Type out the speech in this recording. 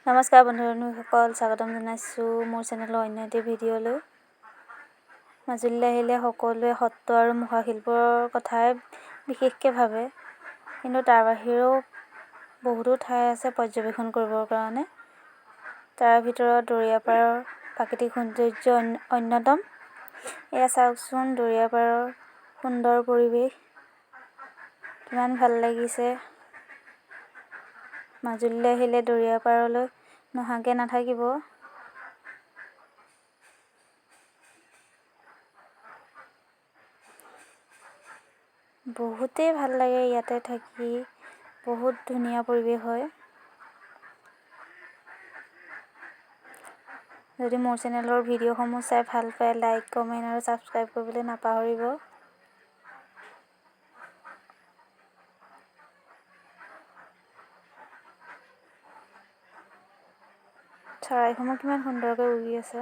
নমস্কাৰ বন্ধু বান্ধৱীসকল, স্বাগতম জনাইছোঁ মোৰ চেনেলৰ অন্য এটি ভিডিঅ'লৈ। মাজুলীলৈ আহিলে সকলোৱে সত্ৰ আৰু মুখাশিল্পৰ কথাই বিশেষকৈ ভাবে, কিন্তু তাৰ বাহিৰেও বহুতো ঠাই আছে পৰ্যবেক্ষণ কৰিবৰ কাৰণে। তাৰ ভিতৰত দৰিয়াপাৰৰ প্ৰাকৃতিক সৌন্দৰ্য অন্যতম। এয়া চাওকচোন দৰিয়াপাৰৰ সুন্দৰ পৰিৱেশ, কিমান ভাল লাগিছে। মাজুলীলৈ আহিলে দৰিয়াপাৰলৈ নহাকৈ নাথাকিব। বহুতেই ভাল লাগে ইয়াতে থাকি, বহুত ধুনীয়া পৰিৱেশ হয়। যদি মোৰ চেনেলৰ ভিডিঅ'সমূহ চাই ভাল পায়, লাইক, কমেণ্ট আৰু ছাবস্ক্ৰাইব কৰিবলৈ নাপাহৰিব। চৰাইসমূহ কিমান সুন্দৰকৈ উৰি আছে।